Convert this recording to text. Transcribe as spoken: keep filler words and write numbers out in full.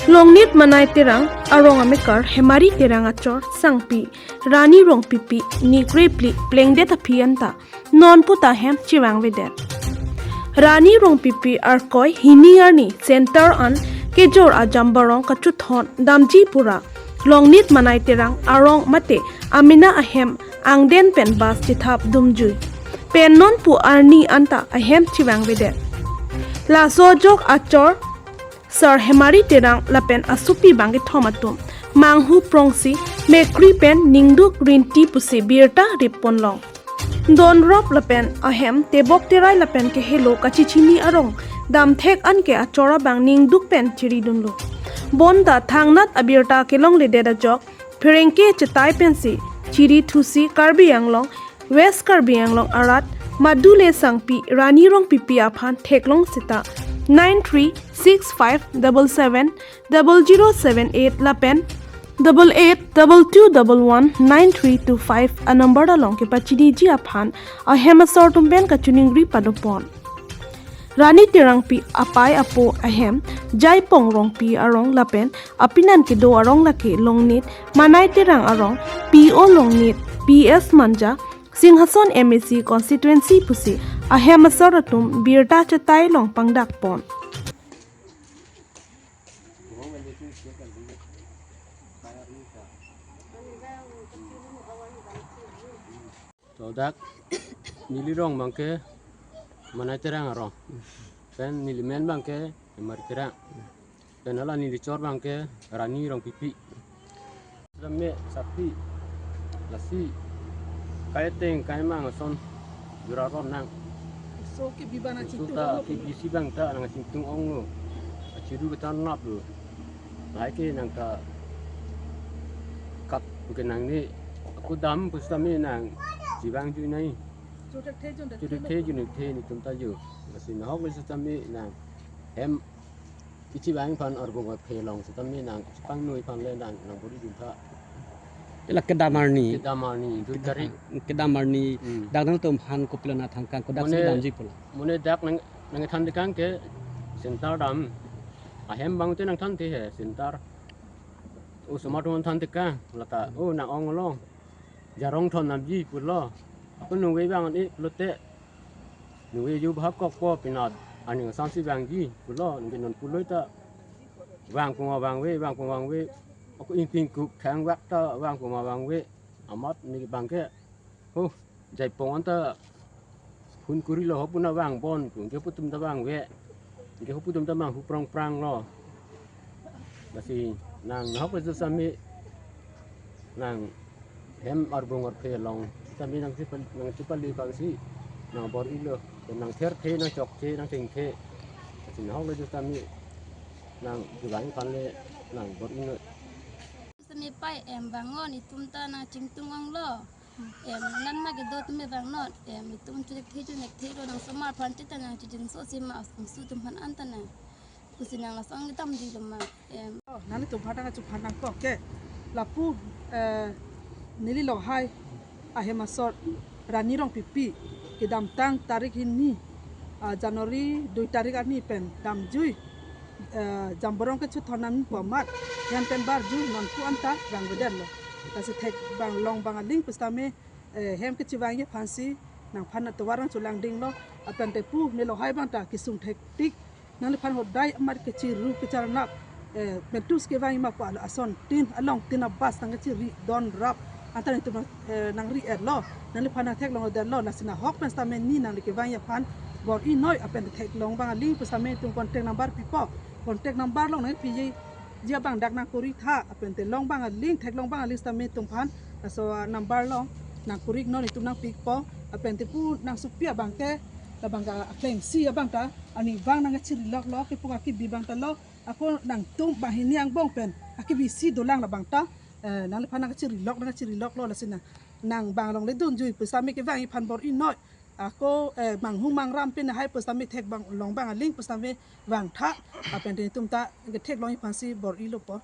Longnit Manai Terang arong amekar Hemari Terang achor sangpi Rani Rongpipi ni krephli plengdet aphi anta non puta hem chevangvedet. Rani Rongpipi arkoi hini arni center an kejor ajamborong kachuthon damji pura Longnit Manai Terang arong mate amena ahem angden pen bus chethap dumjui pen non pu arni anta ahem chevangvedet. Laso ajok achor Sar Hemari Terang lapen asopi bangkethom atum manghu prongsi mekri pen ningduk rinti pusi birta rip ponlong. Donrop lapen ahem tebok terai lapen kehelo kachechini arong damthek anke achor abang ningduk pen chiridunlo. Bonta thangnat abirta kelongledet ajok pherangke chetai pensi chirithusi Karbi Anglong, West Karbi Anglong arat madule sangpi Rani Rongpipi aphan theklong seta nine three six five double seven double zero seven eight lapen double eight double two double one nine three two five anumber along kepachiniji aphan ahem asor atum pen kachiningri padopon. Rani Terangpi apai apo ahem Jaipong Rongpi arong lapen apinan kedo arong lake Longnit Manai Terang arong, P O Longnit, P S Manja, Singhason M A C constituency pusi ahem asor atum birta chetai long pangdakpon. To dak neli rong abangke Manai Terang arong. Pen neli men abangke Hemari Terang. Pen hala neli chor abangke Rani Rongpipi. Same sapi lasi kaiteng kaimang ason jura ron nang. So kebi abang Suta nangchingtung ong lo. Kebisi abang ta nangchingtung onglo. Achiru ketan nap lo. Lahai ke nangkakap ke nangne. Ako dam pusitame nangchevangjuinai. Chutak the jun Chutak the jun the netum ta jo. Lasi nahok le sitame nanghem kechevang aphan arbung aphe long sitame nangchepangnoi aphan le nang nangbor-idun tha. Ila kedam arni. Kedam arni, dui tarik. Kedam arni. Hmm. Dak nangtum aphan kopilo nangthankang, kodak si Mane damji pulo. Mane dak nang nangthan tekang ke center dam. Ahem abang te nangthan te he center. O osomar atum than tekang lata o nang-ong along jarong thon damji pulo. Ako nungve abang an-e pulote nungve ju bahak kokpo pinat aning asamsi vangji pulo, nungve non pulo ta vang puma vangve, vang puma vangve. Ako ingting kuk khang vak ta vang puma vangve. Amat ne abangke. Oh, Jaipong anta phone kurilo, ho pu nangvangbom pu, ke pu atum ta vangve. Ke ho pu atum ta manghu prongprang lo. Lasi nang nahok le sitame nanghem arbung arphe long sitame nangchepa nangchepali aphansi nangbor-ilo. Nangtherthe, nangchokthe, nangthengthe. Lasi nahok le sitame nangchevang aphan le nangbor-ilo. Sitame pai em vangnon, itum ta nangchingtung onglo. Em, non ma kedo atum me vangnon. Em, itum chutak the chunak the lo, nang osomar aphan chita nangchijinso si ma, asu atum aphan anta nang. Kusi nang lason kedamji lo ma. Em. Oh, nanglitum aphan nangchuphan nangkok ke. Lapu, eh, neli lohai ahem asor Rani Rongpipi kedamtang tarik hini, ah, January dui tarik arni pen damjui, eh, jamborong kechuthon nangpo amat, yan pen barjui non pu anta vangvedetlo. Lasi thek abang long abang aling pusitame, eh, hem kechevangji aphansi nangphan atovar nangcholangdinglo, lapen te pu me lohai abang ta kesung thektik. Nangliphan hodai amat kechiru kecharnap, eh, mentus kevangji ma pu alo asontin alongtin abus nangkechiri donrap. Anta netum, eh, nangri-etlo. Nangliphan nangtheklongdetlo. Lasi nahok pen sitame ne nangli kevangji aphan bor-inoi, lapen theklong abang aling pusitame netum contact number pipo. Contact number along nangpiji abang dak nangkuri tha, lapen te long abang aling, theklong abang aling sitame netum aphan laso number along nangkuri non, netum nangpikpo, lapen te pu nangsopi abangke labang ka aklengsi abang ta arnivang nangchiriloklo, kepu kebi abang ta lo. Ako nangtum banghini angbong pen akebisi dolang labang ta, eh, nangliphan nangchirilok nangchiriloklo, lasi nang, nang abang alongle dunjui pusitame kevangji aphan bor-inoi. Ako, eh, manghu mangram pen lahai pusitame thek abang long abang aling pusitame vangtha, lapen te netum ta ketheklongji aphansi bor-ilo po.